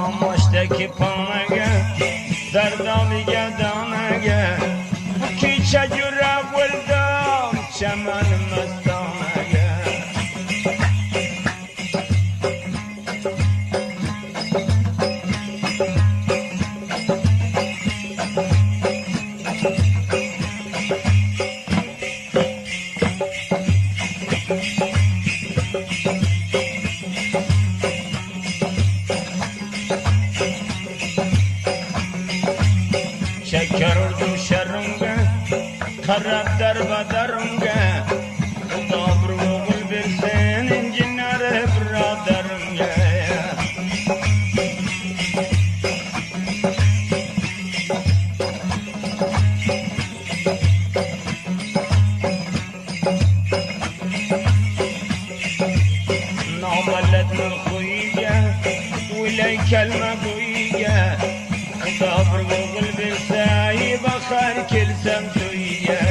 Amaçtaki panaga, zardomiga donaga, bu kecha jura bo'ldim chaman mastonaga. Şeker urdum şerrimge, qarab darbadarimga, Xudo bir o'g'il bersin injinar birodarimga. Nobaladni xuyiga, o'ylay kalma bo'yiga, Xudo bir o'g'il bersa, bahar kelsam to'yiga.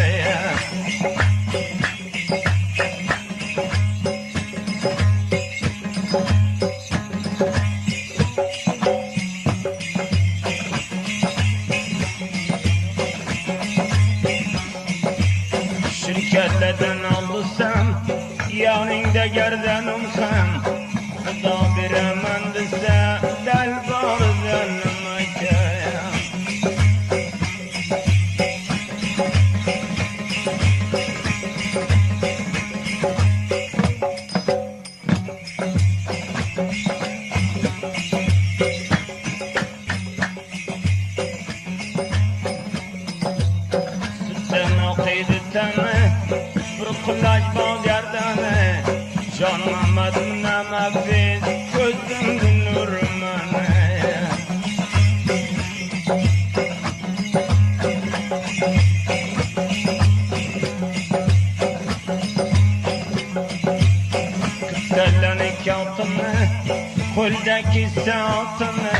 Shirkatlardan olsam, yoningda gardanim ham, Xudo beraman desa, dalbordan nima. Bir quloch bog' gardani, Jon Muhammad Namafiz ko'zim nurimani. Kallani kotini, qo'ldagi soatini,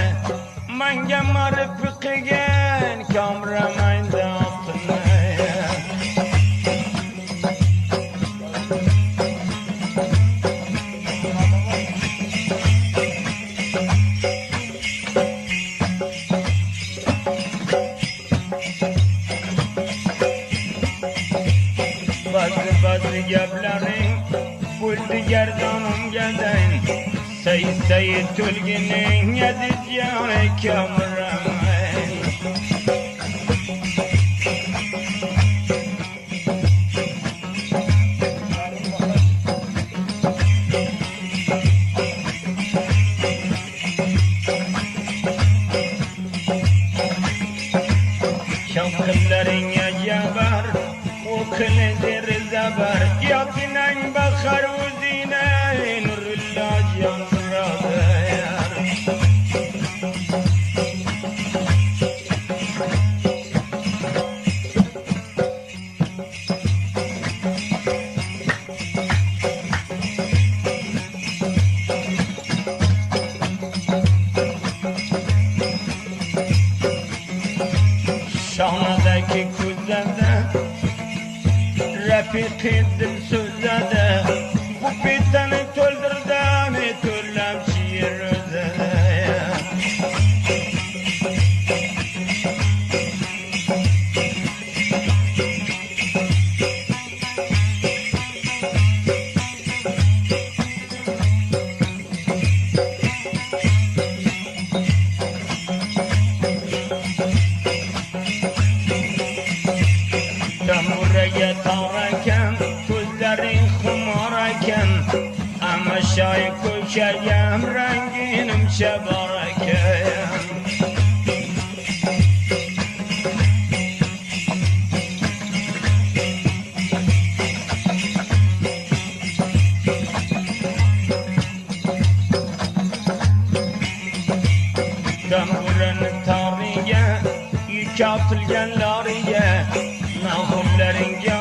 manga marif qilgan komramaydi otini. Bazı gaplaring bo'ldi gardonimga dayn, Say say to'lgining aziz joni kamramay. Shavqinlaringga jabar, o'qini zabar, yotinang bahar o'zina, Nurullo jon birodar. Shonadagi ko'zlarda rafiqi dil so'zladi, bu petani to'ldirdim to'lab she'r o'zida. Tamuraga tor ekan, ko'zlaring xumor ekan, amma shoy ko'chagam ranginimcha bor ekan. Tamurani toriga, yuk otilgan loriga, Naxunlaringga